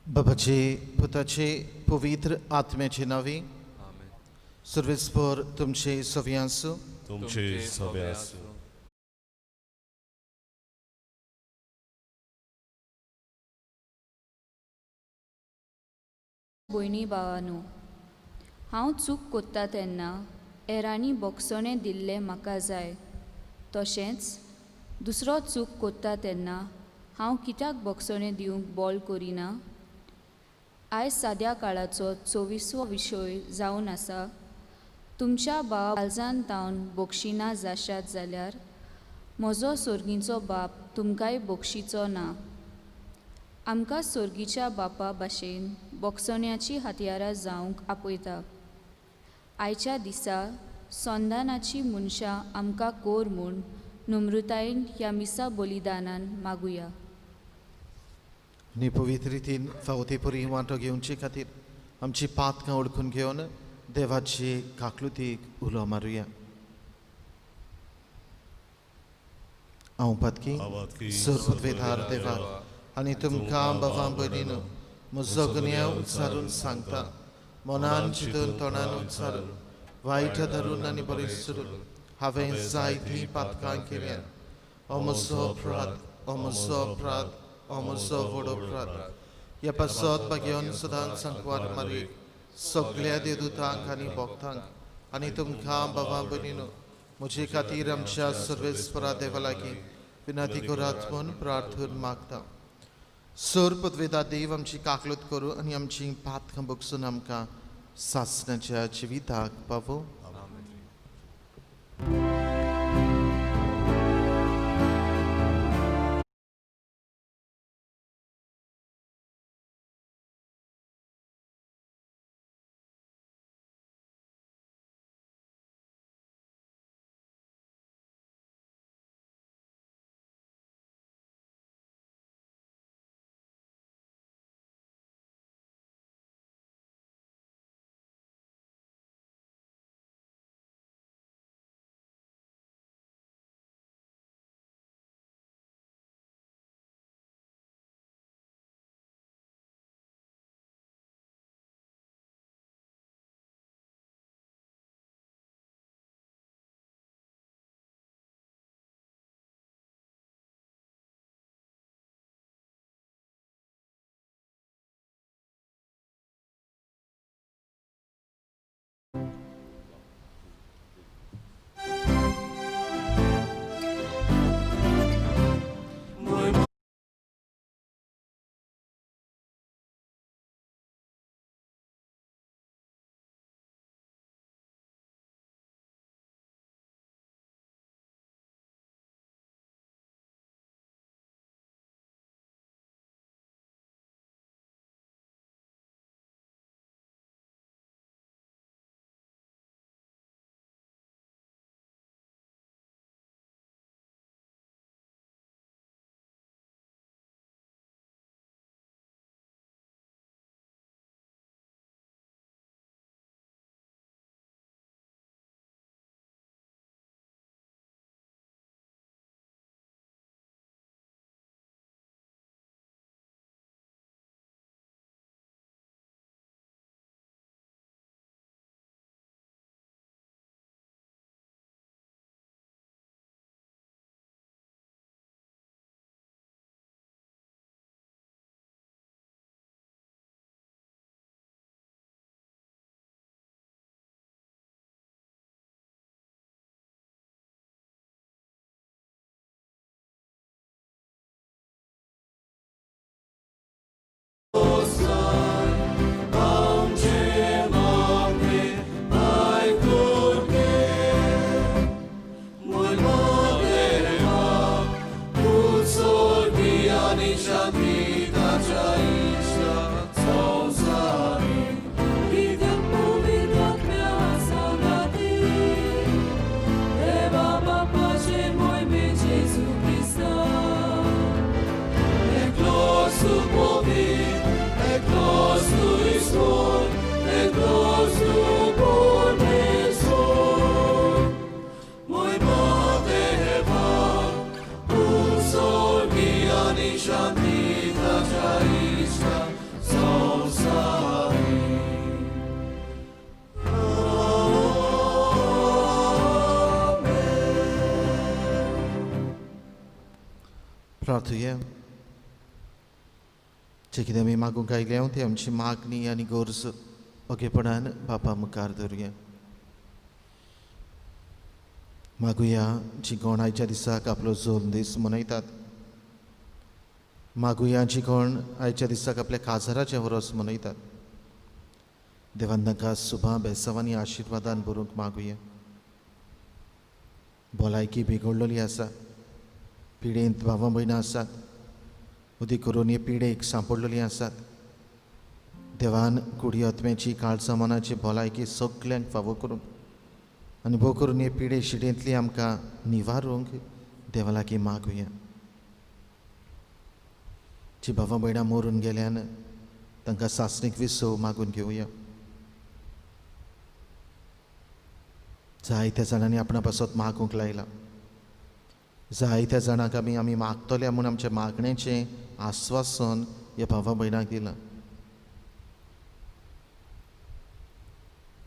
बाबाचे, पुताचे, पवित्र आत्म्याचे नांवे सर्वेस्पर तुमचे सवे आसूं. तुमचे सवे आसूं. भयणी भावानू, हांव चूक कोत्ता तेन्ना हेरांनी बोगसणें दिल्लें म्हाका जाय, तशेंच दुसरो चूक कोत्ता तेन्ना हांव कित्याक बोगसणें दिवंक बोल करिना? आयज साद्या काळाचो 24वो विशय जावन आसा. तुमच्या भावा काळजान तावन बोगशिना जाशात जाल्यार म्हजो सोर्गीचो बाप तुमकांय बोगशीचो ना. आमकां सोर्गीच्या बापा भाशेन बोगसण्याची हत्यारां जावंक आपयता. आयच्या दिसा संदानाची मनशां आमकां कोर म्हूण नम्रतायेन ह्या मिसा बलिदानान मागुया. आनी पवित्र रितीन फावती परी वांटो घेवचे खातीर आमची पातकां ओळखून घेवन देवाची काकलुतीक उलो मारुया. हांव पातकी सर्वद्वेधार देवा आनी तुमकां बाबा भयणीनो म्हजो गुन्यांव उच्चारून सांगता, मनान चिंतून तोंडान उच्चारून वायट धरून आनी बरें सोडून हांवें जायतीं पातकां केल्यात. हो म्हजो अपराध, हो म्हजो अपराध, हो म्हजो व्हड अपराध. ह्या पासत भाग्यान सदांच सांकवार मारी सगळ्या देवदूतांक आनी भक्तांक आनी तुमकां बाबा भयणीनो म्हजे खातीर आमच्या सर्वेस्परा देवा लागीं विनंती करात म्हूण प्रार्थना मागता. सर पदवेदा देव आमची काकलूत करूं आनी आमची पातकां बगसून आमकां सासणाच्या जिविताक पावो. Shanti Tajaishta. प्रार्थुया. जे कितें आमी मागूंक आयल्या ती आमची मागणी आनी गरज ओगेपणान बापा मुखार धरुया. मागुया जी कोण आयच्या दिसाक आपलो जोल दीस मनयतात. मागुया जी कोण आयच्या दिसाक आपल्या काजाराचें वरस मनयतात. देवान तांकां सुभा बेसांव आनी आशिर्वादान भरूंक मागुया. भलायकी बिगडलेली आसा, पिडेंत भावां भयणां आसात, उदीक करून हे पिडेक सांपडलेली आसात. देवान कुडी आत्म्याची काळजा मनाची भलायकी सगल्यांक फावो करूंक आनी भोव करून हे पिडे शिडेंतली आमकां निवारूंक देवा लागीं मागुया. जी भावां भयणां मरून गेल्यान तांकां सासणीक विसव मागून घेवया. जायत्या जाणांनी आपणा पासत मागूंक लायला. जायत्या जाणांक आमी आमी मागतले म्हूण आमच्या मागण्याचें आस्वासन ह्या भावा भयणांक दिलां.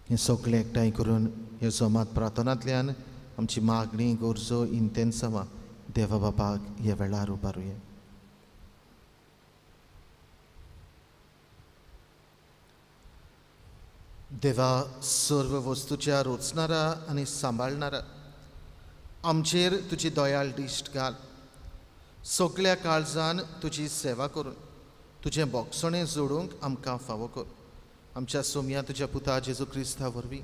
हें सगळें एकठांय करून ह्या जमात प्रार्थनांतल्यान आमची मागणी गरजो इंतेन्सांवां देवा बापाक ह्या वेळार उबारुया. देवा सर्व वस्तूच्या रोचणारा आनी सांबाळणारा आमचेर तुजी दयाळ दिश्ट घाल. सगल्या काळजान तुजी सेवा करून तुजें बोगसणें जोडूंक आमकां फावो कर. आमच्या सोमया तुज्या पुता जेजू क्रिस्ता वरवीं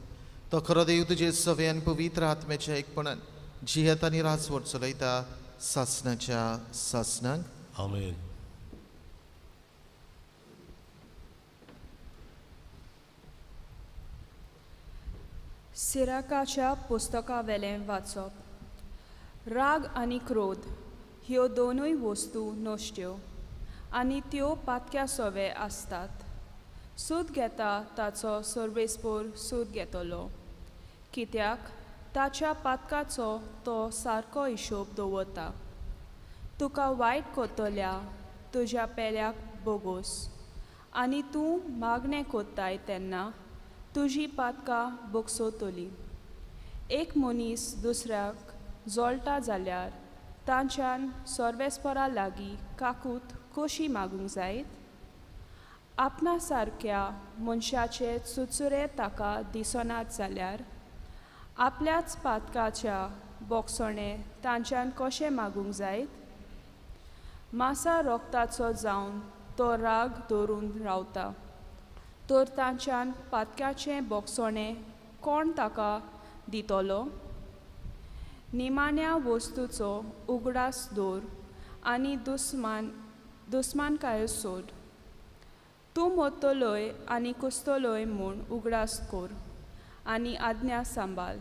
तो खरो देव तुजे सवे आनी पवित्र आत्म्याच्या एकपणान जियेत आनी राजवट चलयता सासणाच्या सासणाक. आमेन. सिराकाच्या पुस्तकावेलें वाचप. राग आनी क्रोध ह्यो दोनूय वस्तू नश्ट्यो आनी त्यो पातक्या सोवे आसतात. सूद घेता ताचो सर्वेस्पोर सूद घेतलो, कित्याक ताच्या पातकाचो तो सारको हिशोब दवरता. तुका वायट करतल्या तुज्या पेल्याक बोगोस आनी तूं मागणें करताय तेन्ना तुजी पातकां बोगसतली. एक मनीस दुसऱ्याक जोळटा जाल्यार तांच्यान सर्वेस्परा लागीं काकूत कशी मागूंक जायत? आपणा सारक्या मनशाचे चुचुरे ताका दिसनात जाल्यार आपल्याच पातकाच्या बोगसणें तांच्यान कशें मागूंक जायत? मासा रोगताचो जावन तो राग धरून रावता तर तांच्यान पातक्याचें बोगसणें कोण ताका दितलो? निमाण्या वस्तूचो उगडास दवर आनी दुस्मानकायो सोड. तूं मरतलोय आनी कुसतलोय म्हूण उगडास कर आनी आज्ञा सांबाळ.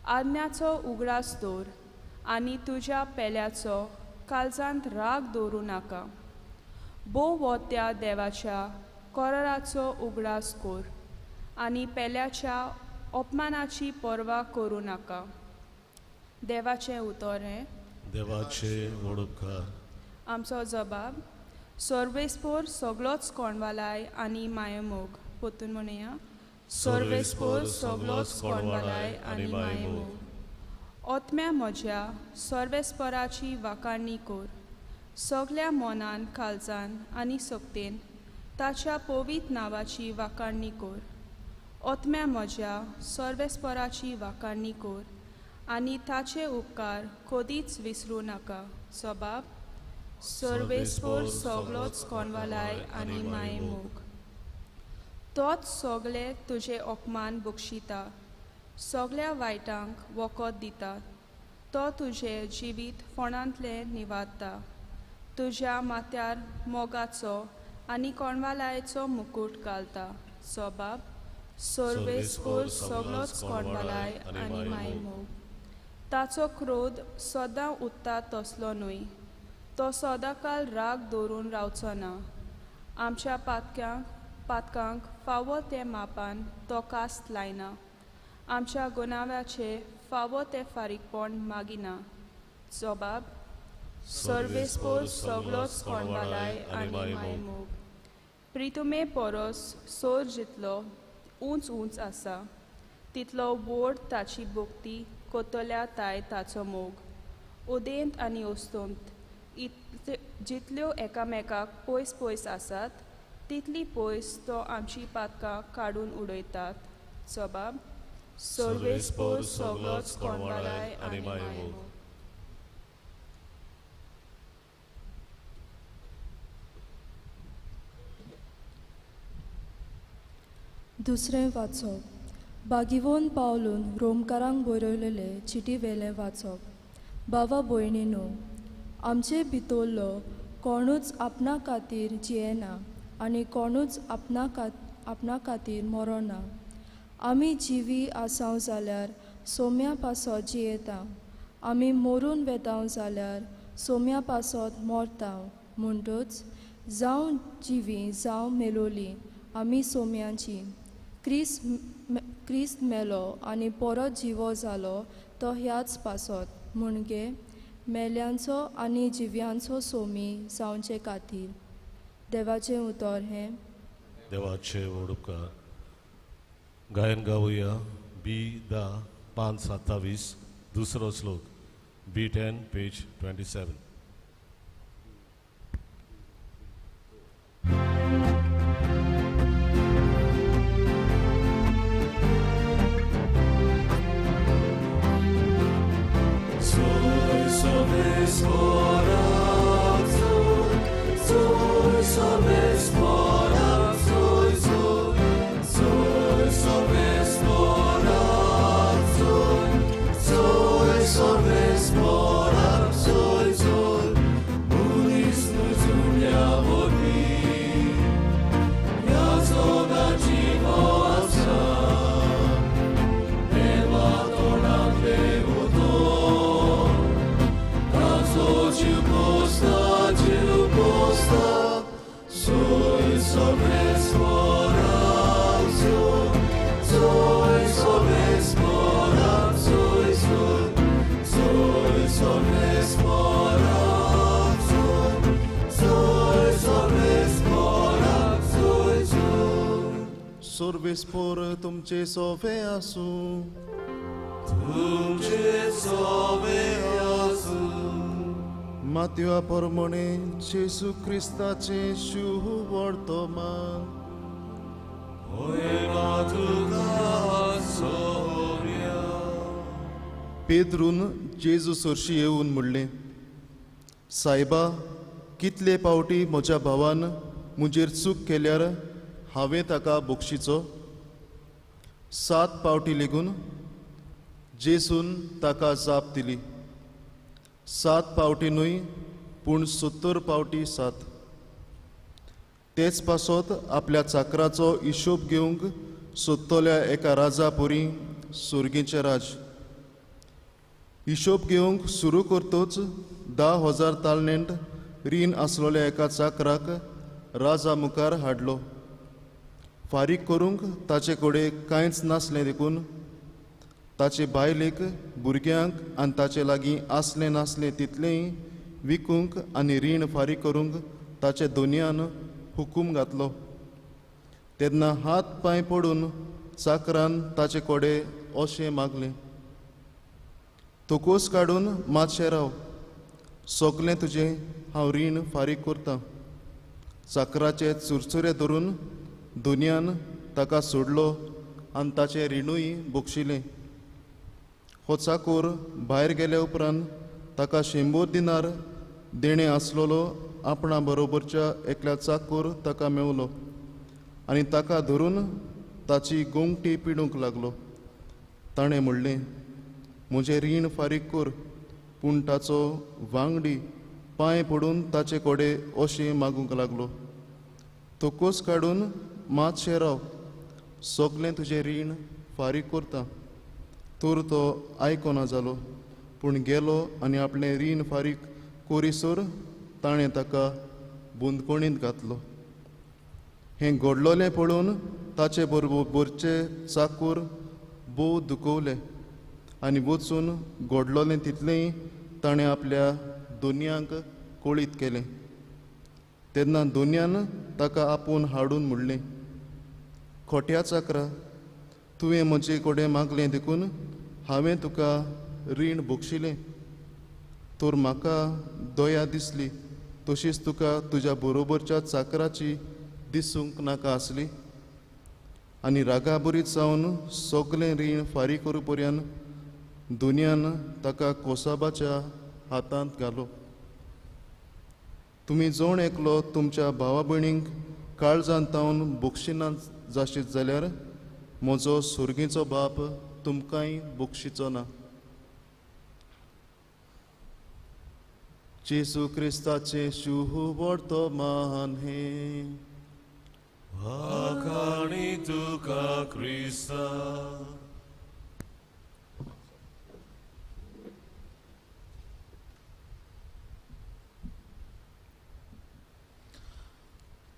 आज्ञाचो उगडास दवर आनी तुज्या पेल्याचो काळजांत राग दवरूं नाका. भोव हो त्या देवाच्या कराराचो उगडास कर आनी पेल्याच्या अपमानाची पर्वा करूं नाका. देवाचें उतर हें. देवाचे व्हड उपकार. आमचो जबाब सर्वेस्पोर सगळोच कोणवालाय आनी मायमोग. परतून म्हणया, सर्वेस्पोर सगळोच कोणवालाय आनी मायमोग. ओतम्या म्हज्या सर्वेस्पराची वाखाणी कर. सगल्या मनान काळजान आनी सक्तेन ताच्या पवित्र नांवाची वाखाणी कर. ओतम्या म्हज्या सर्वेस्पराची वाखाणी कर आनी ताचे उपकार कदीच विसरूं नाका. सबाब सर्वेस्पोर सगळोच कोणवालाय आनी मायमोग. तोच सगळे तुजे अपमान बक्षिता, सगळ्या वायटांक वखद दिता. तो तुजें जिवीत फोंडांतलें निवारता, तुज्या माथ्यार मोगाचो आनी कोणवालायचो मुकूट घालता. सबाब सर्वेस्पोर सगळोच कोणवालाय आनी मायमोग. ताचो क्रोध सदां उत्ता तसलो न्हय, तो सदांकाल राग दवरून रावचो ना. आमच्या पातकांक फावो ते मापान तो कास्त लायना, आमच्या गुन्यांवाचें फावो तें फारीकपण मागिना. जबाब सर्वेस्पोर सगळोच कोणवालाय आनी मायमोग. प्रितुमे परस सोर जितलो उंच उंच आसा तितलो व्हड ताची भक्ती कोतल्या ताय ताचो मोग. उदेंत आनी अस्तंत जितल्यो एकामेकाक पयस पयस आसात तितली पयस तो आमची पातकां काडून उडयतात. सबाब सर्वेस्पोर सगळोच कोणवालाय आनी मायेमोग. दुसरें वाचप. बागिवोन पावलून रोमकारांक बरयलेले चिटी वेलें वाचप. बाबा भयणीनो, आमचे भितरलो कोणूच आपणा खातीर जियेना आनी कोणूच आपणा खातीर मरोना. आमी जिवी आसाव जाल्यार सोम्या पासत जियेता, आमी मरून वेताव जाल्यार सोम्या पासत मरता. म्हणटच जावं जिवी जावं मेलोली आमी सोम्याची. क्रिस्त मेलो आनी परत जिवो जालो तो ह्याच पासत, म्हणजे मेल्यांचो आनी जिव्यांचो सोमी जावचे खातीर. देवाचें उतर हें. देवाचे व्हड उपकार. गायन गावया बी 10 5 27 दुसरो श्लोक, बी 10 पेज 27. सर्वेस्पोर तुमचे सोवे आसूं. तुमचे सोवे आसूं. मातयो परमणे जेजू क्रिस्ताचे शुभवर्तमान. पेद्रून जेजू सरशी येवन म्हणलें, सायबा, कितले पावटी म्हज्या भावान म्हजेर चूक केल्यार हांवें ताका बक्षिचो? 7 पावटी लेगून? जेजून ताका जाप दिली, 7 पावटी न्हय, पूण 70 पावटी 7. तेच पासत आपल्या चाकराचो हिशोब घेवंक सोदतल्या एका राजा परी सुर्गीचें राज. हिशोब घेवंक सुरू करतच 10,000 तालनेंट रीण आसलेल्या एका चाकराक राजा मुखार हाडलो. फारीक करूंक ताचे कडेन कांयच नासलें देखून ताचे बायलेक, भुरग्यांक आनी ताचे लागीं आसलें नासलें तितलेंय विकूंक आनी रीण फारीक करूंक ताचे दोनयान हुकूम घातलो. तेन्ना हात पांय पडून चाकरान ताचे कडेन अशें मागलें, तोकोस काडून मातशें राव, सगलें तुजें हांव रीण फारीक करतां. चाकराचे चुरचुरे धरून दोनयान ताका सोडलो आनी ताचें रिणूय बक्षिलें. हो चाकोर भायर गेल्या उपरांत ताका 100 दिनार देणें आसलेलो आपणा बरोबरच्या एकल्या चाकोर ताका मेवलो आनी ताका धरून ताची गोंगटी पिडूंक लागलो. ताणें म्हणलें, म्हजें रीण फारीक कर. पूण ताचो वांगडी पांय पडून ताचे कडेन अशें मागूंक लागलो, तोकोस काडून मातशें राव, सगलें तुजें रीण फारीक करता. तर तो आयकना जालो, पूण गेलो आनी आपलें रीण फारीक करीसर ताणें ताका बंदखणींत घातलो. हें घडलोलें पळोवन ताचे बरोबरचे चाकूर भोव दुखवले आनी वचून घडलोलें तितलेंय ताणें आपल्या दोनयांक कळीत केलें. तेन्ना दोनयान ताका आपोवन हाडून म्हणलें, खोट्या चाकरा, तुवें म्हजे कडेन मागलें देखून हांवें तुका रीण बक्षिलें. तर म्हाका दया दिसली तशीच तुका तुज्या बरोबरच्या चाकराची दिसूंक नाका आसली। आनी रागाबरीत जावन सगळें रीण फारीक करूं पर्यंत दुनियान ताका कोसाबाच्या हातांत घालो। तुमी जण एकलो तुमच्या भावा भयणींक काळजांत तावन बक्षिना जाशीत जाल्यार म्हजो सुर्गीचो बाप तुमकांय बक्षिचो ना। जेजू क्रिस्ताचें शुभवर्तमान हें। वाखाणी तुका क्रिस्ता।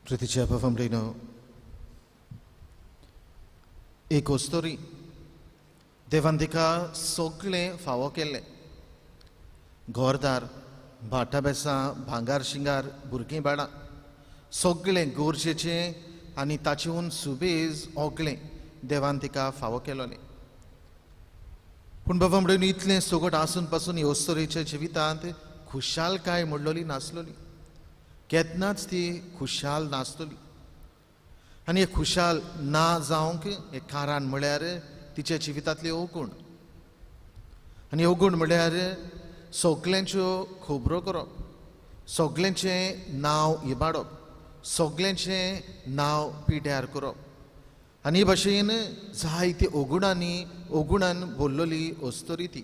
प्रितीच्या बाबा, एक अस्तुरी देवान तिका सगळें फावो केल्लें, घरदार, भाटां बेसां, भांगार शिंगार, भुरगीं बाळां, सगळें गरजेचें आनी ताचेहून सुबेज ओगलें देवान तिका फावो केलोलें। पूण बाबा म्हणून इतलें सगट आसून पासून हे अस्तुरेच्या जिवितांत खुशालकाय म्हणलोली नासलोली, केन्नाच ती खुशाल नासतली। आनी हे खुशाल ना जावंक एक कारण म्हळ्यार तिच्या जिवितांतले अवगुण। आनी अवगुण म्हळ्यार सगल्यांच्यो खबरो करप, सगल्यांचें नांव इबाडप, सगल्यांचें नांव पिड्यार करप। आनी हे भाशेन जायते अवगुणांनी अवगुणान भरलेली अस्तुरी ती।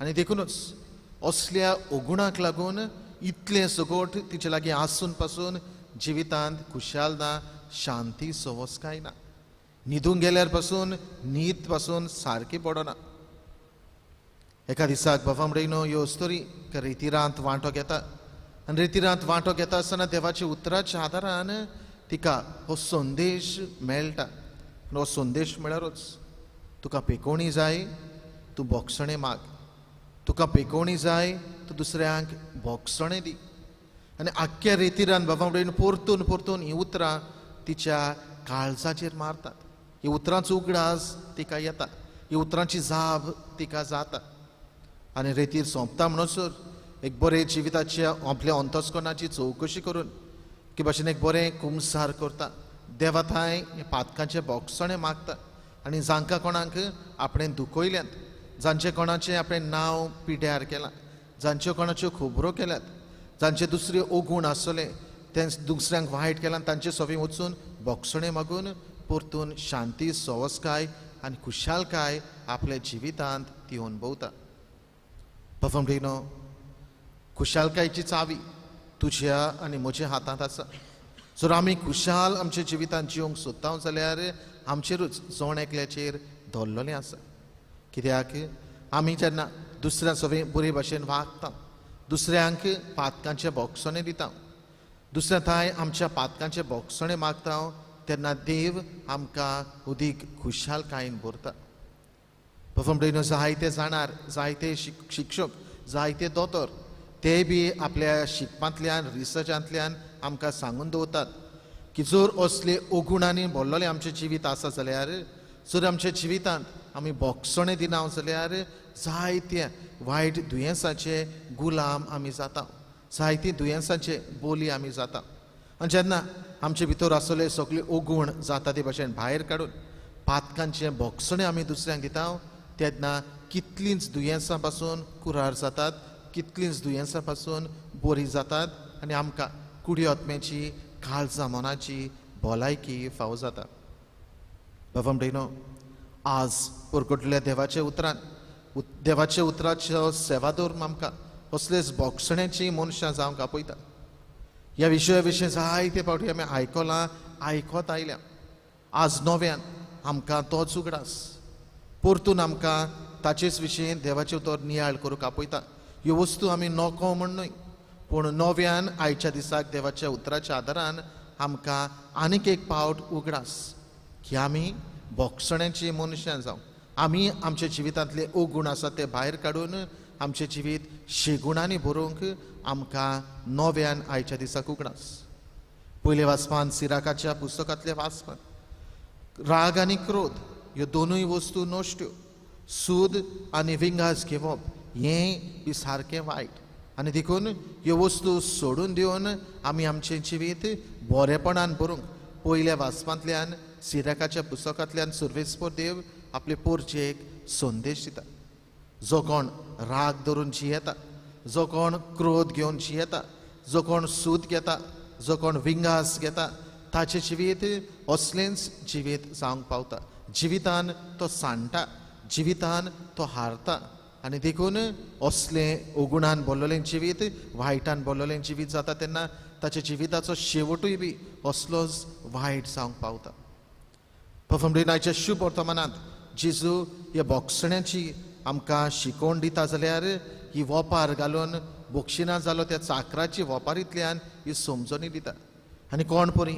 आनी देखुनूच असल्या अवगुणाक लागून इतलें सगट तिचे लागीं आसून पासून जिवितांत खुशाल ना, शांती सवसकाय ना, न्हिदूंक गेल्यार पासून न्हीद पासून सारकी पडना। एका दिसाक बाबा म्हणिनो ह्यो अस्तुरी रेतिरांत वांटो घेता आनी रेतिरांत वांटो घेता आसतना देवाच्या उतराच्या आदारान तिका हो संदेश मेळटा। हो संदेश म्हळ्यारूच तुका पेकोवणी जाय तूं बोगसणें माग, तुका पेकोवणी जाय तूं दुसऱ्यांक बोगसणें दी। आनी आख्ख्या रेतिरान बाबा म्हणून परतून परतून हीं उतरां तिच्या काळजाचेर मारतात। ही उतरांचो उगडास तिका येता, ही उतरांची जाप तिका जाता। आनी रेतीर सोंपता म्हणसर एक बरें जिविताच्या आपल्या अंतस्करणाची चवकशी करून की भाशेन एक बरें कुमसार करता, देवा थांय पातकांचें बोगसणें मागता आनी जांकां कोणाक आपणें दुखयल्यात, जांचे कोणाचें आपणें नांव पिड्यार केलां, जांच्यो कोणाच्यो खबरो केल्यात, जांचे दुसरे अवगूण आसले ते दुसऱ्यांक वायट केलां, तांचे सवे वचून बोगसणें मागून परतून शांती सवसकाय आनी खुशालकाय आपल्या जिवितांत ती अणभवता। बाबा म्हणिनो खुशालकायेची चावी तुज्या आनी म्हज्या हातांत आसा। जर आमी खुशाल आमच्या जिवितांत जिवंक सोदता जाल्यार आमचेरूच जण एकल्याचेर धरलेलें आसा। कित्याक आमी जेन्ना दुसऱ्या सवे बरे भाशेन वागता, दुसऱ्यांक पातकांचें बोगसणें दिता, दुसऱ्या थांय आमच्या पातकांचें बोगसणें मागता तेन्ना देव आमकां उदीक खुशालकायेन भरता। बाबा म्हणिनो जायते जाणार, जायते शिक्षक, जायते दोतोर ते बी आपल्या शिकपांतल्यान रिसर्चांतल्यान आमकां सांगून दवरतात की जर असले अवगुणांनी भरलेलें आमचें जिवीत आसा जाल्यार, जर आमच्या जिवितांत आमी बोगसणें दिना जाल्यार जायते वायट दुयेंसाचे गुलाम आमी जाता, जायते दुयेंसाचे बोली आमी जाता। आनी जेन्ना आमचे भितर आसले सगळे अवगूण जाता ते भाशेन भायर काडून पातकांचें बोगसणें आमी दुसऱ्यांक दिता तेन्ना कितलींच दुयेंसां पासून कुरार जातात, कितलींच दुयेंसां पासून बरी जातात आनी आमकां कुडी आत्म्याची काळजा मनाची भलायकी फावो जाता। बाबा म्हणिनो आज परगटल्या देवाच्या उतरान, देवाच्या उतराचो सेवादोर आमकां असलेच बोगसण्याची मनशां जावंक आपयता। ह्या विशया विशीं जायते फावटी आमी आयकलां, आयकत आयल्या। आज नव्यान आमकां तोच उगडास परतून आमकां ताचेच विशीं देवाचें उतर नियाळ करूंक आपयता। ह्यो वस्तू आमी नको म्हण न्हय, पूण नव्यान आयच्या दिसाक देवाच्या उतराच्या आदारान आमकां आनीक एक पावट उगडास की आमी बोगसण्याची मनशां जावं, आमी आमच्या जिवितांतले अवगूण आसा ते भायर काडून आमचें जिवीत शेगुणांनी भरोवंक आमकां नव्यान आयच्या दिसाक उगडास। पयले वाचपान सिराकाच्या पुस्तकांतले वाचपान राग आनी क्रोध ह्यो दोनूय वस्तू नश्ट्यो, सूद आनी विंगास घेवप हें बी सारकें वायट। आनी देखून ह्यो वस्तू सोडून दिवन आमी आमचें जिवीत बरेपणान भरूंक पयल्या वाचपांतल्यान सिराकाच्या पुस्तकांतल्यान सुर्वेस्पर देव आपले पोरचेक संदेश दिता. जो कोण राग धरून जियेता, जो कोण क्रोध घेवन जियेता, जो कोण सूद घेता, जो कोण विंगास घेता, ताचें जिवीत असलेंच जिवीत जावंक पावता. जिवितान तो सांडटा, जिवितान तो हारता. आनी देखून असलें अगुणान भरलेलें जिवीत, वायटान भरलेलें जिवीत जाता तेन्ना ताच्या जिविताचो शेवटूय बी असलोच वायट जावंक पावता. पफमडिनाच्या शुभ वर्तमानांत जेजू ह्या बोगसण्याची आमकां शिकोवण दिता जाल्यार ही वोपार घालून बोक्षिना जालो त्या चाकराची वोपारींतल्यान ही समजणी दिता. आनी कोण परी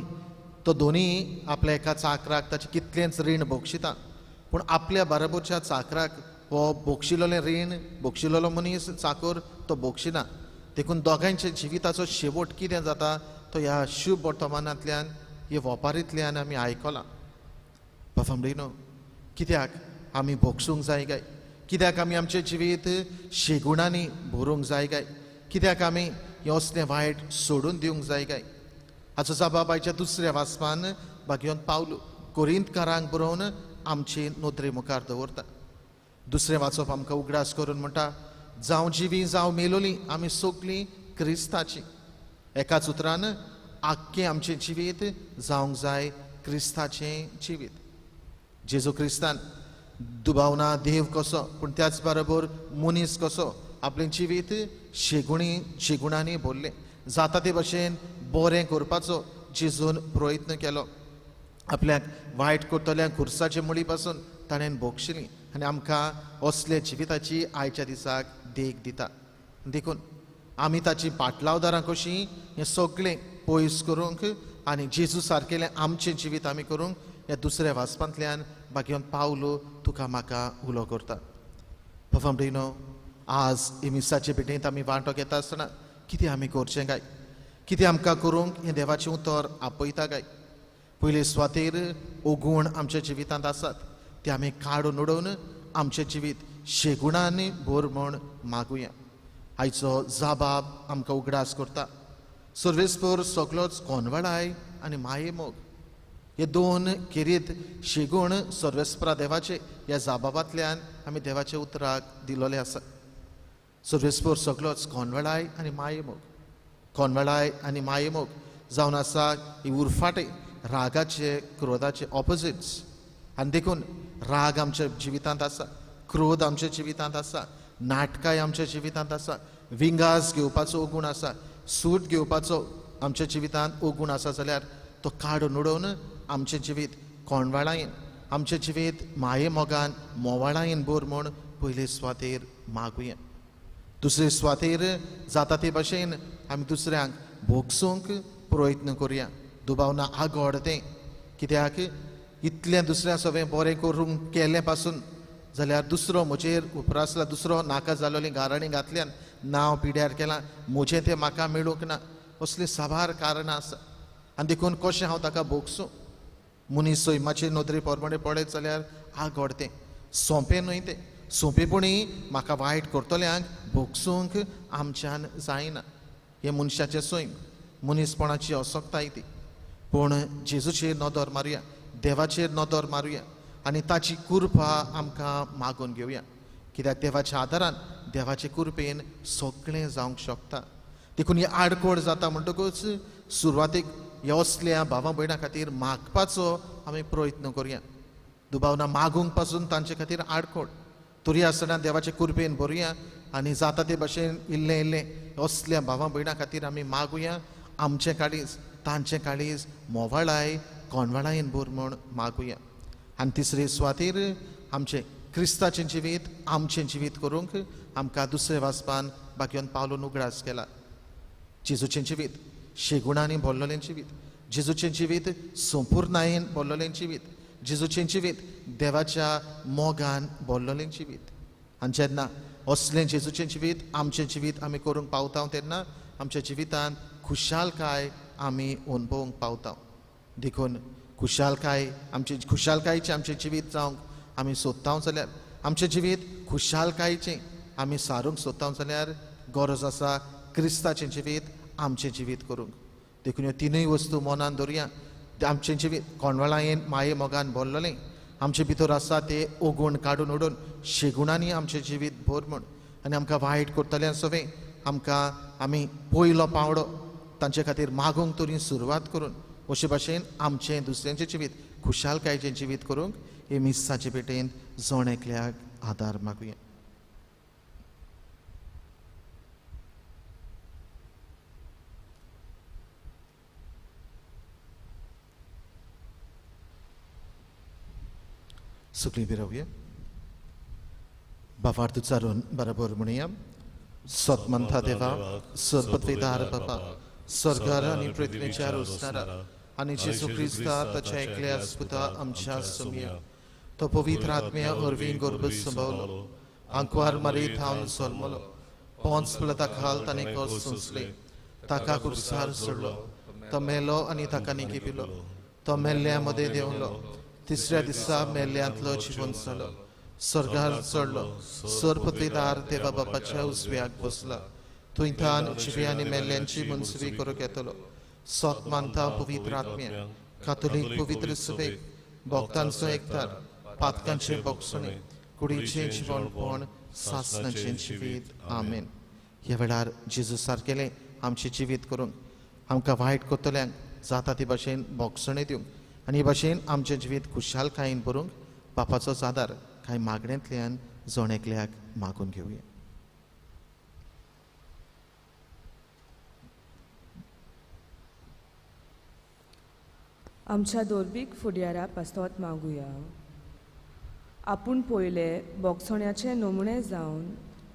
तो दोनी आपल्या एका चाकराक ताचें कितलेंच रीण बोगशिता, पूण आपल्या बरोबरच्या चाकराक हो बोगशिलेलें रीण, बोगशिलेलो मनीस चाकोर तो बोगशिना. देखून दोगांयच्या जिविताचो शेवट कितें जाता तो ह्या शुभ वर्तमानांतल्यान, ह्या वोपारींतल्यान आमी आयकलां. बाफामडेनो, कित्याक आमी भोगसूंक जाय काय? कित्याक आमी आमचें जिवीत शेगुणांनी भरूंक जाय काय? कित्याक आमी हें असलें वायट सोडून दिवंक जाय काय? हाचो जबाब आयच्या दुसऱ्या वाचपान भाग्योन पावलो कोरिंतकारांक बरोवन आमचे नदरे मुखार दवरता. दुसरें वाचप आमकां उगडास करून म्हणटा, जावं जिवी जावं मेलोली आमी सगलीं क्रिस्ताची. एकाच उतरान आख्खें आमचें जिवीत जावंक जाय क्रिस्ताचें जिवीत. जेजू क्रिस्तान दुबावना देव कसो पूण त्याच बरोबर मनीस कसो आपलें जिवीत शेगुणी शेगुणांनी भरलें. जाता ते भशेन बरें करपाचो जेजून प्रयत्न केलो. आपल्याक वायट करतल्या खुर्साचे मुळी पासून ताणें भोगशिली आनी आमकां असले जिविताची आयच्या दिसाक देख दिता. देखून आमी ताची पाटलावदारां कशीं हें सगळें पयस करूंक आनी जेजू सारकेलें आमचें जिवीत आमी करूंक ह्या दुसऱ्या वाचपांतल्यान बाकी पावलो तुका म्हाका उलो करता. पफमडिनो, आज मिसाचे भेटेंत आमी वांटो घेता आसतना कितें आमी करचें काय? कितें आमकां करूंक हें देवाचें उतर आपयता काय? पयले सुवातेर ओगुण आमच्या जिवितांत आसात ते आमी काडून उडोवन आमचें जिवीत शेगुणांनी भर म्हूण मागुया. आयचो जाबाब आमकां उगडास करता. सर्वेस्पर सगलोच कोनवळाय आनी मायेमोग हे दोन खेरीत शेगूण सर्वेस्परा देवाचे ह्या जाबाबांतल्यान आमी देवाच्या उतराक दिलोले आसा. सर्वेस्पर सगलोच कोनवळाय आनी मायेमोग, कोनवळाय आनी मायेमोग जावन आसा ही उरफाटे रागाचे क्रोधाचे ऑपोजिट्स. आनी देखून राग आमच्या जिवितांत आसा, क्रोध आमच्या जिवितांत आसा, नाटकाय आमच्या जिवितांत आसा, विंगास घेवपाचो ओगूण आसा, सूट घेवपाचो आमच्या जिवितांत ओगूण आसा जाल्यार तो काडून उडोवन आमचें जिवीत कोणवाळायेन, आमचें जिवीत मायेमोगान मोवाळायेन भर म्हूण पयले सुवातेर मागुया. दुसरे सुवातेर जाता ते भशेन आमी दुसऱ्यांक भोगसूंक प्रयत्न करुया. दुबावना आगोड तें, कित्याक इतलें दुसऱ्या सगळें बरें करूंक केलें पासून जाल्यार दुसरो म्हजेर उपरासला, दुसरो नाका जालोली गाराणी घातल्यान नांव पिड्यार केलां, म्हजें तें म्हाका मेळूंक ना, असलीं साबार कारणां आसा. आनी देखून कशें हांव ताका भोगसूं? मनीस सैमाचे नदरे प्रमाणे पळयत जाल्यार आगोड तें सोंपें न्हय तें. सोंपेपणी म्हाका वायट करतल्यांक भोगसूंक आमच्यान जायना. हें मनशाचें सैम, मनीसपणाची असक्ताय ती. पूण जेजूचेर नदर मारुया, देवाचेर नदर मारुया आनी ताची कृपा आमकां मागून घेवया. कित्याक देवाच्या आदारान, देवाचे कृपेन सगळें जावंक शकता. देखून ही आडखळ जाता म्हणटकूच सुरवातेक ह्या असल्या भावा भयणां खातीर मागपाचो आमी प्रयत्न करुया. दुबावना मागूंक पासून तांचे खातीर आडखळ, तरी आसतना देवाचे कृपेन भरुया आनी जाता ते भशेन इल्लें इल्लें असल्या भावा भयणां खातीर आमी मागुया. आमचें काळीज, तांचें काळीज मोवाळाय कोणवाळायेन भर म्हूण मागुया. आनी तिसरे सुवातेर आमचें क्रिस्ताचें जिवीत आमचें जिवीत करूंक आमकां दुसऱ्या वाचपान बाकीन पावलून उगडास केला. जेजूचें जिवीत शेगुणांनी भरलेलें जिवीत, जेजूचें जिवीत संपुर्णायेन भरलेलें जिवीत, जेजूचें जिवीत देवाच्या मोगान भरलेलें जिवीत. आनी जेन्ना असलें जेजूचें जिवीत आमचें जिवीत आमी करूंक पावता तेन्ना आमच्या जिवितांत खुशालकाय आमी अणभवूंक पावता. देखून खुशालकाय आमचे खुशालकायेचें आमचें जिवीत जावंक आमी सोदता जाल्यार, आमचें जिवीत खुशालकायेचें आमी सारूंक सोदता जाल्यार गरज आसा क्रिस्ताचें जिवीत आमचें जिवीत करूंक. देखून ह्यो तिनूय वस्तू मनान दवरुया. आमचें जिवीत कोणवाळायेन माये मोगान भरलेलें आमचे भितर आसा ते ओगुण काडून उडोवन शेगुणांनी आमचें जिवीत भर म्हूण. आनी आमकां वायट करतल्या सवें आमकां आमी पयलो पावडो तांचे खातीर मागूंक तरी सुरवात करून अशे भाशेन आमचें दुसऱ्यांचें जिवीत खुशालकायेचें जिवीत करूंक हे मिसाचे पेटेन जण एकल्याक आदार मागुया. सुकली बिरावया बाबार्थ उच्चारून बरोबर म्हणुया. सतमंथा देवा सरपत्वेदार बाबा सरकार आनी पृथ्वीच्या रोसणारा आनी जेजू क्रिस्ता ताच्या एकल्या पुता आमच्या सोमया तो पवित्र आत्म्या वरवीं गर्भ संभवलो आंकवार मारी थावन जल्मलो पोंच पिलाता खाल ताणें कस सोंसले ताका कुर्सार सोडलो तो मेलो आनी ताका निकी पिलो तो मेल्ल्या मदें देंवलो तिसऱ्या दिसा मेल्ल्यांतलो जिवन जालो स्वर्गार चडलो सरपत्वेदार देवा बापाच्या उजव्याक बसला थंय थावन जिव्या आनी मेल्ल्यांची मनसुबी करूंक येतलो. सत मानता पवित्र आत्म्या कातोलीक पवित्र सभेक भक्तांचो एकतार पातकांचें बोगसणें कुडीचें जिवनपण सासणाचें जिवीत. आमेन. ह्या वेळार जेजू सारकेलें आमचें जिवीत करूंक आमकां वायट करतल्यांक जाता ते भाशेन बोगसणें दिवंक आनी हे भाशेन आमचें जिवीत खुशालकायेन भरूंक बापाचोच आदार कांय मागण्यांतल्यान जण एकल्याक मागून घेवया. आमच्या दोर्बीक फुडयारा पासत मागुया. आपूण पयले बोगसण्याचे नमुणे जावन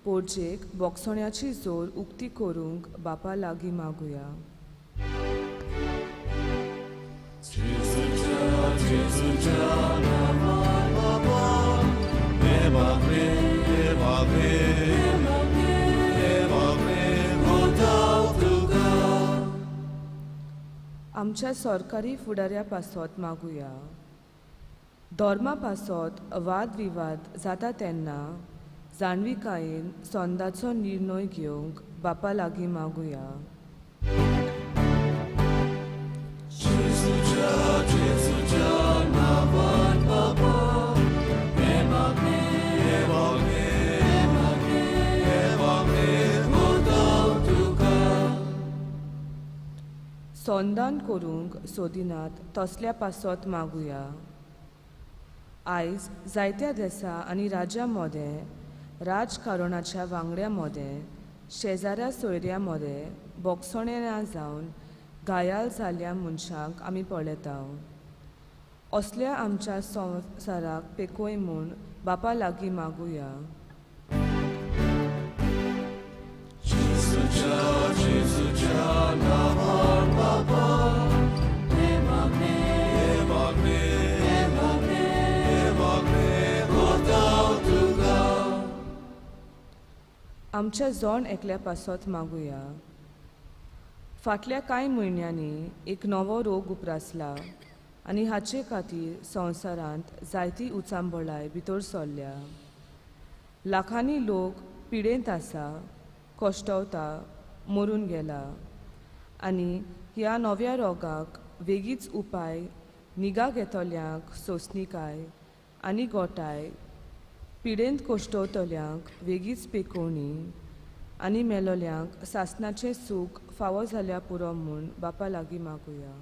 पोरजेक बोगसण्याची जोर उक्ती करूंक बापा लागीं मागुया. आमच्या सरकारी फुडाऱ्या पासत मागुया. धर्मा पासत वादविवाद जाता तेन्ना जाणविकायेन संदाचो निर्णय घेवंक बापा लागीं मागुया. संदान करूंक सोदिनात तसल्या पासत मागुया. आयज जायत्या देसा आनी राज्यां मदें राजकारणाच्या वांगड्या मदें शेजाऱ्या सोयऱ्या मदें बोगसणें ना जावन घायाल जाल्ल्या मनशांक आमी पळयता. असल्या आमच्या संवसाराक पेकोय म्हूण बापा लागीं मागुया. आमच्या जण एकल्या पासत मागुया. फाटल्या कांय म्हयन्यांनी एक नवो रोग उप्रासला आनी हाचे खातीर संवसारांत जायती उचांबळाय भितर सरल्या. लाखांनी लोक पिडेंत आसा, कश्टवता, मरून गेला आनी ह्या नव्या रोगाक वेगीच उपाय निगा घेतल्यांक सोंसणीकाय आनी गोठाय, पिडेंत कश्टवतल्यांक वेगीच पेकोवणी आनी मेलोल्यांक सासणाचें सूख फावो जाल्यार पुरो म्हूण बापा लागीं मागुया.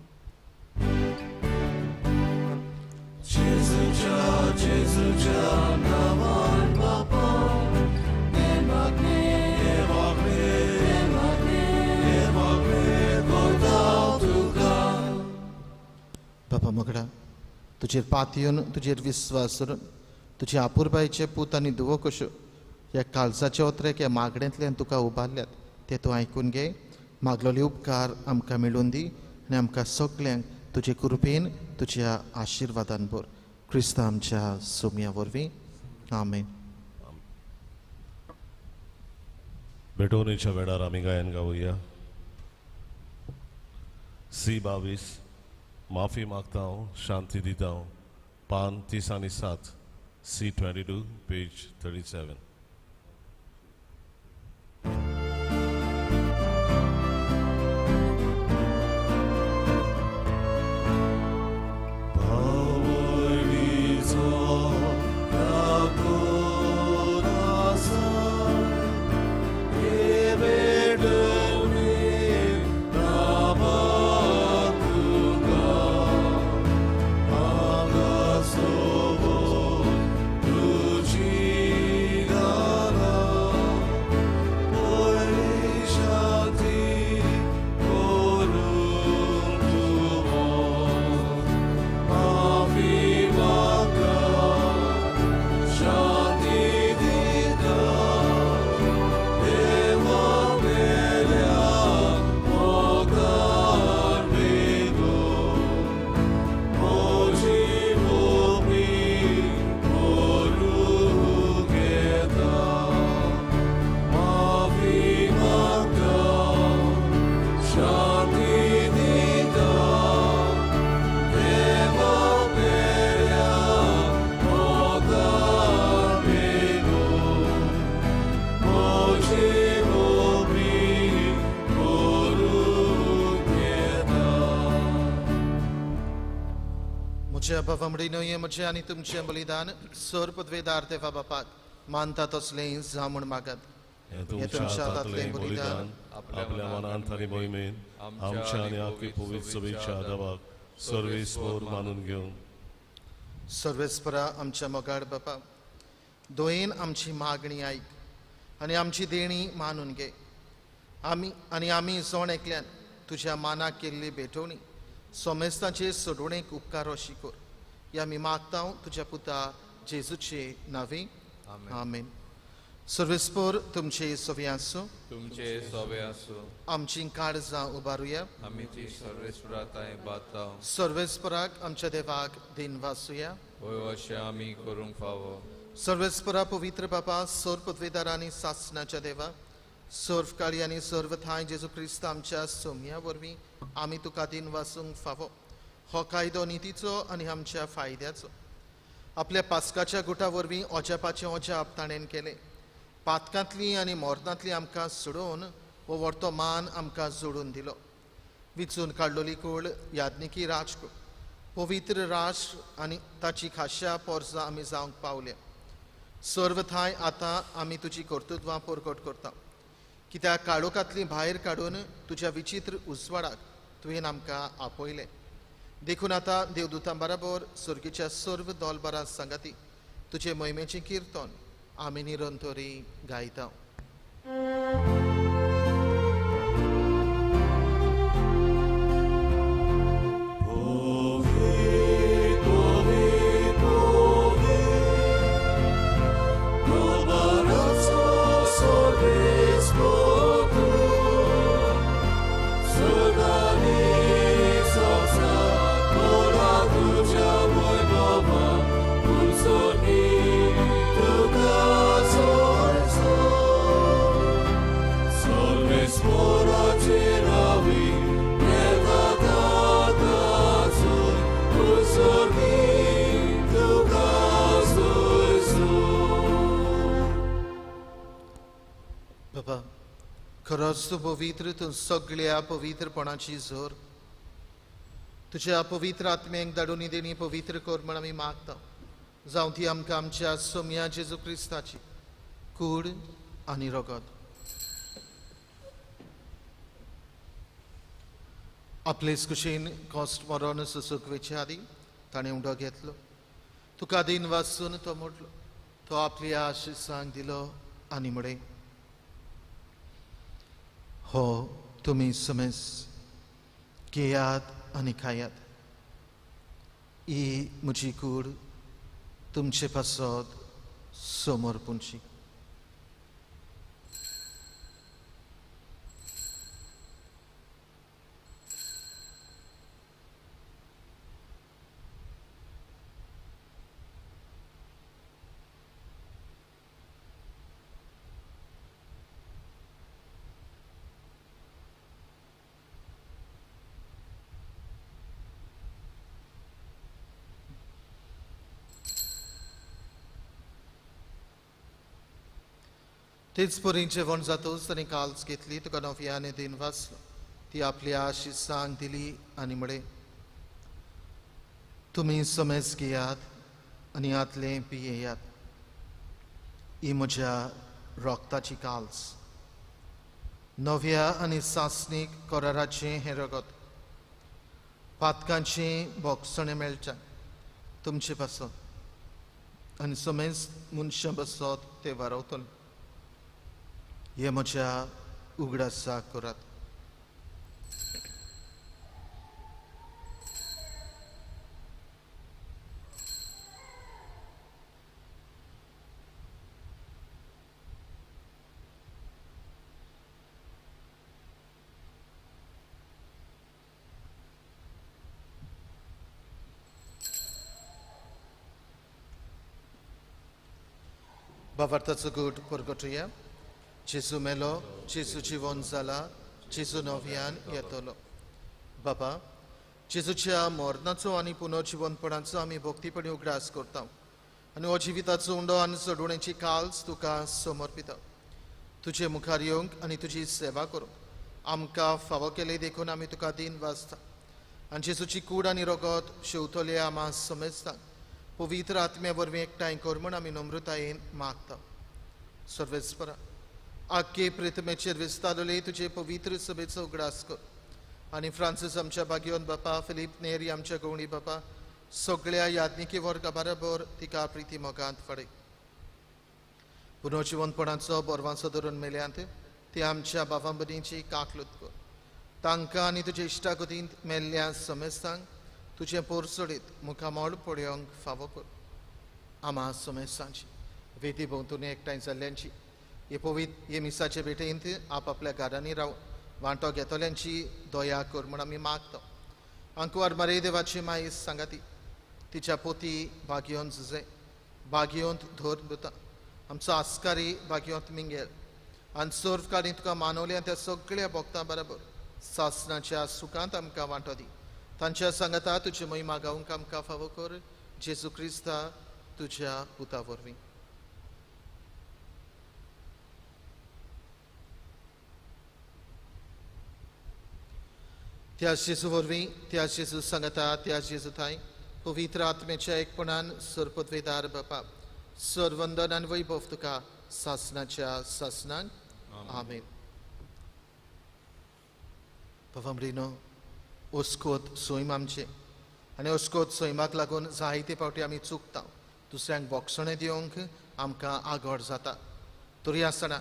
बापा मगडा तुजेर पातयेवन तुजेर विस्वास धरून तुजे आपुरबायचे पूत आनी धुवो कश्यो ह्या काळजाचे ओतरेक ह्या मागण्यांतल्यान तुका उबारल्यात ते तूं आयकून घे. मागलोले उपकार आमकां मेळून दी आनी आमकां सगल्यांक तुजे कृपेन तुज्या आशिर्वादान भर. क्रिस्ता आमच्या सोमया वरवीं. आमेन. भेटवणेच्या वेळार आमी गायन गावया. सी 22 माफी मागता हांव शांती दिता हांव पान 30 आनी 7 C 22 page 37. म्हज्या बाबा न्हय म्हजें आनी तुमचें बलिदान सर पदवेदार देवा बापाक मानता तसलें जावं म्हूण मागात. हें तुमच्या हातांतलें बलिदान आपल्या मनांत आनी मोहिमेन आमच्या आनी आखी पवित्र सभेच्या देवाक सर्वेस्पर मानून घेवं. सर्वेस्परा आमच्या मोगाळ बापा, दोयेन आमची मागणी आयक आनी आमची देणी मानून घे. आमी आनी आमी जण एकल्यान तुज्या मानाक केल्ली भेटवणी सोमेस्तांचे सोडवणेक उपकार अशी कर. ही आमी मागता तुज्या पुता जेजूचे नांवे, आमेन. सर्वेस्पर तुमचे सवे आसूं, तुमचे सवे आसूं. आमची काळजां उबारुया, आमी ती सर्वेस्परा तांय बाता. सर्वेस्पराक आमच्या देवाक दिन वासुया, होय अशें आमी करूंक फावो. सर्वेस्परा पवित्र बापा, सर्व पदवेदार आनी सासणाच्या देवा, सर्व काळी आनी सर्व थांय जेजू क्रिस्त आमच्या सोम्या वरवीं आमी तुका दिन वासूंक फावो. हो कायदो नितीचो आनी आमच्या फायद्याचो. आपल्या पास्काच्या गुटा वरवीं अजापाचें अजाप ताणें केलें. पातकांतली आनी मोरनांतली आमकां सोडोवन हो व्हरतो मान आमकां जोडून दिलो. विचून काडलोली कूळ याज्ञिकी राजकूळ, पवित्र राष्ट्र आनी ताची खाशा पोरसां आमी जावंक पावल्या. सर्व थांय आतां आमी तुजी कर्तृत्वां परगट करता, कित्याक काळोखांतली भायर काडून तुज्या विचित्र उजवाडाक तुवें आमकां आपयलें. देखून आतां देवदूतां बराबर सर्गीच्या सर्व दोलबारां सांगाती तुजे मोहिमेचें किर्तन आमी निरंतरी गायता. खरोच तूं पवित्र, तूं सगळ्या पवित्रपणाची जोर. तुज्या पवित्र आत्म्यांक धाडून देणी पवित्र कर म्हण आमी मागता. जावं ती आमकां आमच्या सोम्या जेजू क्रिस्ताची कूड आनी रगत. आपलेच कुशीन कॉस्ट मरोन सोसूंक वेचे आदीं ताणें उंडो घेतलो, तुका दिन वाचून तो मोडलो, तो आपली आशिसांक दिलो आनी म्हळें, हो तुमी समेस घेयात आनी खायात, ही म्हजी कूड तुमचे पासत समर्पूंची. तेच परी जेवण जातूच ताणें काल्स घेतली, तुका नव्याने दिन वाचलो, ती आपली आशिसांक दिली आनी म्हळें, तुमी समेज घेयात आनी हातलें पियेयात, ही म्हज्या रोगताची काल्स, नव्या आनी सासणीक कराराचें हें रगत, पातकांचें बोगसणें मेळचें तुमचे पासत आनी समेज मनशां पासत तें वारवतलें. हे म्हज्या उगडासाक करात. भावार्थाचो गूट परगटुया. जेजू मेलो, जेजू जिवन जाला, जेजू नव्यान येतलो. बाबा, जेजूच्या मरणाचो आनी पुनर्जिवनपणाचो आमी भक्तीपणी उगडास करता आनी हो जिविताचो उंडो आनी चडवणेची काल्स तुका समर्पिता. तुजे मुखार येवंक आनी तुजी सेवा करूंक आमकां फावो केली देखून आमी तुका दिन वाचता. आनी जेजूची कूड आनी रगत शेवतले आमा समेजता पवित्र आत्म्या वरवीं एकठांय कर म्हूण आमी नम्रतायेन मागता. सर्वेस्परा आख्खे प्रतिमेचेर विस्तारले तुजे पवित्र सभेचो उगडास कर आनी फ्रांसीस आमच्या भाग्योन बापा, फिलीप नेरी आमच्या गवणी बापा, सगळ्या याज्ञिकी वर्गा बरोबर तिका प्रिती मोगांत फडय. पुनर्जिवंतपणाचो बोरवांचो धरून मेल्यांत ती आमच्या बाबां भयणींची काकलूत कर. तांकां आनी तुजे इश्टागतींत मेल्ल्या समेस्तांक तुजें पोरसोडीत मुखामळ पळोवंक फावो कर. आमा समेस्तांची वेदी भोंवतणी एकठांय जाल्ल्यांची हे पवित्र हे मिसाचे भेटेंत आपआपल्या घरांनी रावन वांटो घेतल्यांची दया कर म्हूण आमी मागता. आंकवार मारे देवाची मायस सांगाती तिच्या पोती भाग्योन जुजे भाग्योंत धर दिता आमचो आस्कारी भाग्योंत मिंगेल आनी सर्व काळी तुका मानवल्या त्या सगळ्या भक्तां बरोबर सासनाच्या सुखांत आमकां वांटो दी. तांच्या सांगाता तुजी महिमा गावंक आमकां फावो कर जेजू क्रिस्ता तुज्या पुता वरवीं. त्या जेजू वरवीं, त्या जेजू सांगाता, त्या जेजू थांय पवित्र आत्म्याच्या एकपणान सरपदवेदार बापा सर्वंदन आनी वैभव तुका सासनाच्या सासनान. आमेन. बाबामरीनो, ओस्कोत सैम आमचें आनी ओस्कोत सैमाक लागून जायते फावटी आमी चुकता. दुसऱ्यांक बोगसणें दिवंक आमकां आगड जाता. तरी आसतना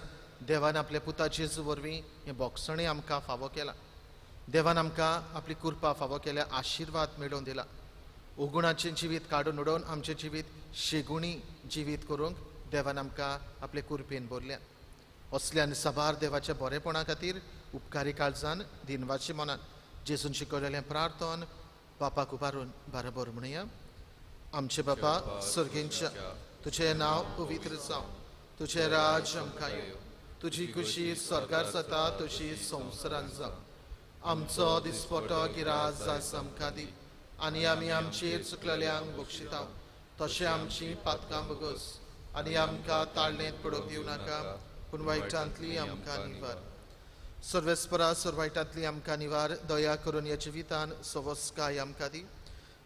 देवान आपल्या पुता जेजू वरवीं हें बोगसणें आमकां फावो केलां. देवान आमकां आपली कृपा फावो केल्या, आशिर्वाद मेळोवन दिला. उगुणाचें जिवीत काडून उडोवन आमचें जिवीत शेगुणी जिवीत करूंक देवान आमकां आपले कृपेन भरल्या. असल्यान साबार देवाच्या बरेपणा खातीर उपकारी काळजान दिनवाचे मनान जेजून शिकयलेलें प्रार्थन बापाक उबारून बरोबर म्हणया. आमचे बापा सर्गेंच्या, तुजें नांव पवित्र जावं, तुजें राज्य आमकां येवं, तुजी खुशी स्वर्गार जाता तशी संवसारांत जावं. आमचो दिसपटो गिराज आज आमकां दी आनी आमी आमचेर चुकलेल्यांक बक्षिता तशें आमची पातकां बगस आनी आमकां ताळणेंत पडूंक दिवं नाका, पूण वायटांतली आमकां निवार. सर्वेस्परा सर्व वायटांतली आमकां निवार. दया करून ह्या जिवितान सवस्काय आमकां दी.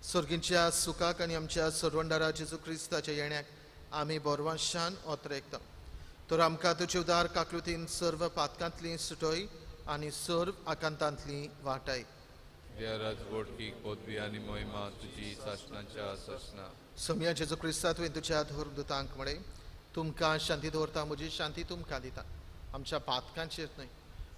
सर्गींच्या सुखाक आनी आमच्या सर्वंडारा जेजू क्रिस्ताच्या येण्याक आमी बोरवांशान ओतरेकता. तर आमकां तुजे उदार काकलुतीन सर्व पातकांतली सुटय आनी सर्व आकांतांतली वाटाय. पदवी आनी महिमा तुजी सासणाच्या सासणा. सोम्या जेजू क्रिस्ता तुवें तुज्या धर्मदूतांक म्हळें, तुमकां शांती दवरता, म्हजी शांती तुमकां दिता. आमच्या पातकांचेर न्हय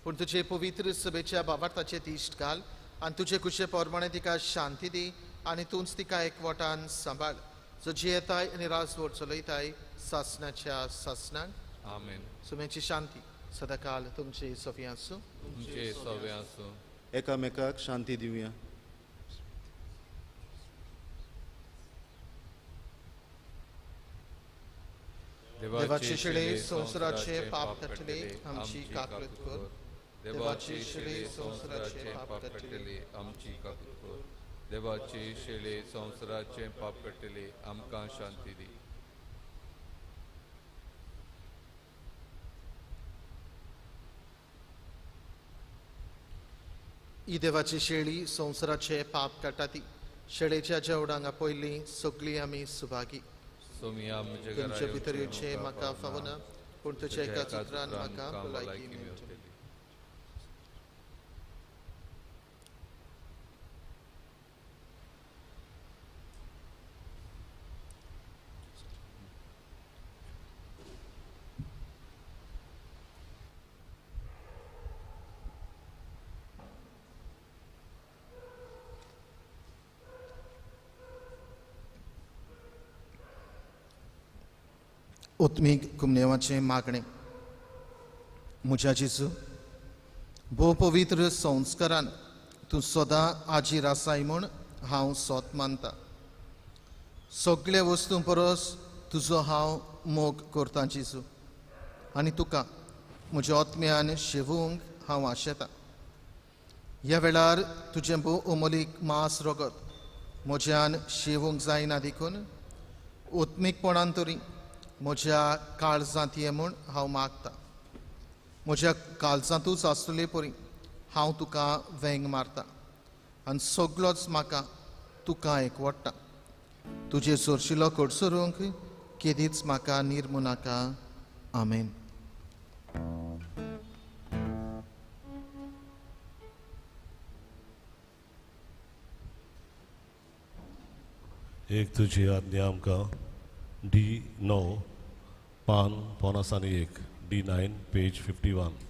पूण तुजे पवित्र सभेच्या बाबार्थाचेर दिश्ट घाल आनी तुजे कुशे प्रमाणे तिका शांती दी आनी तूंच तिका एकवटान सांबाळ, जो जियेताय आनी राजवट चलयताय सासणाच्या सासणाक. आमेन. सोम्याची शांती सदाकाल तुमचे सोफी आसूं. तुमचे सोवे आसूं. एकामेकाक शांती दिवया. देवाचे शिळे संवसाराचे पाप काडटले आमची काकूत कर. देवाचे शिळे संवसाराचे पाप काडटले आमची काकूत कर. देवाचे शिळे संवसाराचे पाप काडटले आमकां शांती दी. ही देवाची शेळी संवसाराचे पाप काडटा ती शेळेच्या जेवणांक आपयली सगळीं आमी सुभागी. तुमचे भितर येवचें म्हाका फावना, पूण तुज्या एका चित्रान म्हाका भलायकी मेळटली. उत्मीक कुमनेवाचें मागणें. म्हज्या जेजू, भोव पवित्र संस्कारान तूं सदां आजीर आसाय म्हूण हांव सोत मानता. सगळ्या वस्तूं परस तुजो हांव मोग करतां जेजू, आनी तुका म्हज्या आत्म्यान शेवूंक हांव आशेतां. ह्या वेळार तुजें भोव अमोलीक मांस रगत म्हज्यान शेवूंक जायना देखून उत्मीकपणान तरी म्हज्या काळजांत ये म्हूण हांव मागता. म्हज्या काळजांतूच आसतले परी हांव तुका वेंग मारता. आनी सगलोच म्हाका तुका एकवटा. तुजे सोरशिलो कडसरूंक केदीच म्हाका निर्मू नाका. आमेन. एक तुजी आज्ञा आमकां डी 9 पान 51, D9 page 51.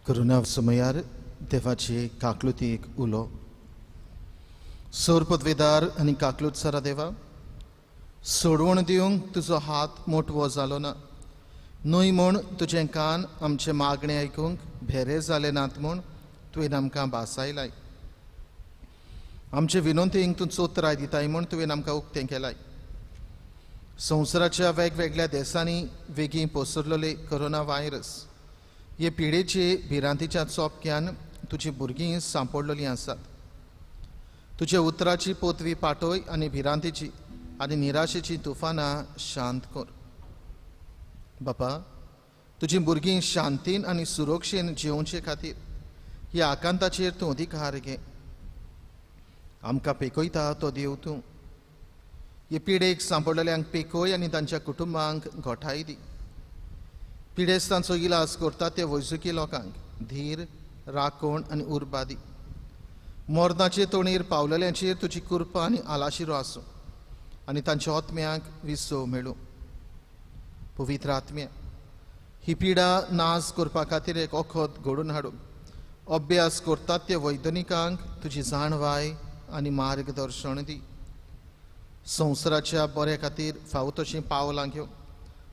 करुणा समयार देवाचे काकलुती एक उलो. सोर पदवेदार आनी काकलूत सरा देवा, सोडवण दिवंक तुजो हात मोटवो जालो ना, न्हय म्हूण तुजें कान आमचें मागणें आयकूंक भेरे जाले नात म्हूण तुवें आमकां भासायलाय. आमचे विनंतींक तूं चोत्राय दिताय म्हूण तुवें आमकां उक्तें केलाय. संवसाराच्या वेगवेगळ्या देशांनी वेगीं पसरलेले कोरोना व्हायरस हे पिडेचे भिरांतीच्या चोपक्यान तुजी भुरगीं सांपडलेलीं आसात. तुज्या उतराची पोतवी पाटोय आनी भिरांतीची आनी निराशेची तुफानां शांत कर. बापा, तुजी भुरगीं शांतीन आनी सुरक्षेन जिवचे खातीर ह्या आकांताचेर तूं अधिकार घे. आमकां पेकयता तो देव तूं. हे पिडेक सांपडलेल्यांक पेकय आनी तांच्या कुटुंबांक गोठाय दी. पिडेस्तांचो इलाज करता ते वैजकी लोकांक धीर, राखण आनी उर्बा दी. मरणाचे तोणीर पावलेल्यांचेर तुजी कृपा आनी आलाशिरो आसूं आनी तांच्या आत्म्यांक विसव मेळूं. पवित्र आत्म्या, ही पिडा नाश करपा खातीर एक वखद घडोवन हाडूंक अभ्यास करतात ते वैज्ञानिकांक तुजी जाणवाय आनी मार्गदर्शन दी. संवसाराच्या बऱ्या खातीर फावो तशीं पावलां घेवंक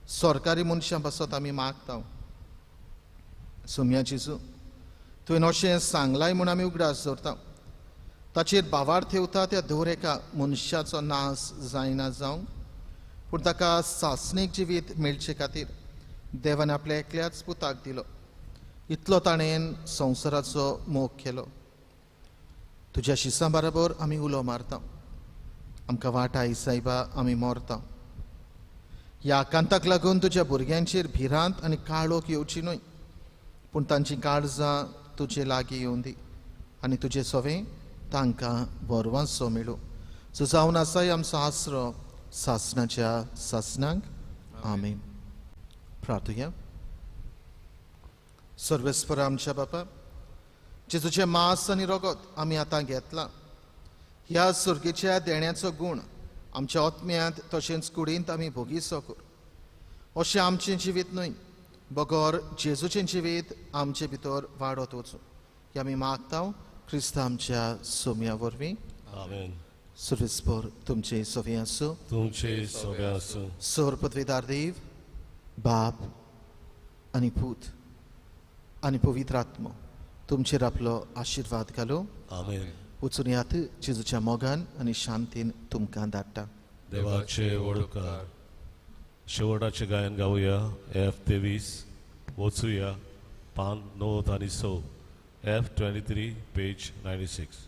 सरकारी मनशां पासत आमी मागता. सोम्या जेजू, तुवें अशें सांगलाय म्हूण आमी उगडास दवरता. ताचेर भावार्थ ठेवता त्या दर एका मनशाचो नाश जायना जावंक, पूण ताका सासणीक जिवीत मेळचे खातीर देवान आपल्या एकल्याच पुताक दिलो. इतलो ताणें संवसाराचो मोग केलो. तुज्या शिसां बरोबर आमी उलो मारता. आमकां वाटाय सायबा, आमी मरता. ह्या आकांताक लागून तुज्या भुरग्यांचेर भिरांत आनी काळोख येवची न्हय, पूण तांची काळजां तुजे लागीं येवन दी आनी तुजे सवें तांकां बरवांसो मेळूं. सो जावन आसाय आमचो आसरो सासणाच्या सासणाक. आमेन. प्रार्थुया. सर्वेस्पर आमच्या बापा, जेजूचें मांस आनी रगत आमी आतां घेतलां, ह्या सुर्गेच्या देण्याचो गूण आमच्या आत्म्यांत तशेंच कुडींत आमी भोगीसो कर. अशें आमचें जिवीत न्हय, बगर जेजूचें जिवीत आमचे भितर वाडत वचूं. हे आमी मागता क्रिस्त आमच्या सोम्या वरवीं. आमेन. सर्वेस्पोर तुमचे सवे आसूं. तुमचे सवे आसूं. सोर पदवेदार देव बाप आनी पूत आनी पवित्र आत्मो तुमचेर आपलो आशिर्वाद घालो. आमेन. वचून यात जेजूच्या मोगान आनी शांतीन तुमकां धाडटा. देवाचे वडकार. शेवटाचें गायन गावया F 23. वचुया पान 9 आनी 6. F 23 page 96.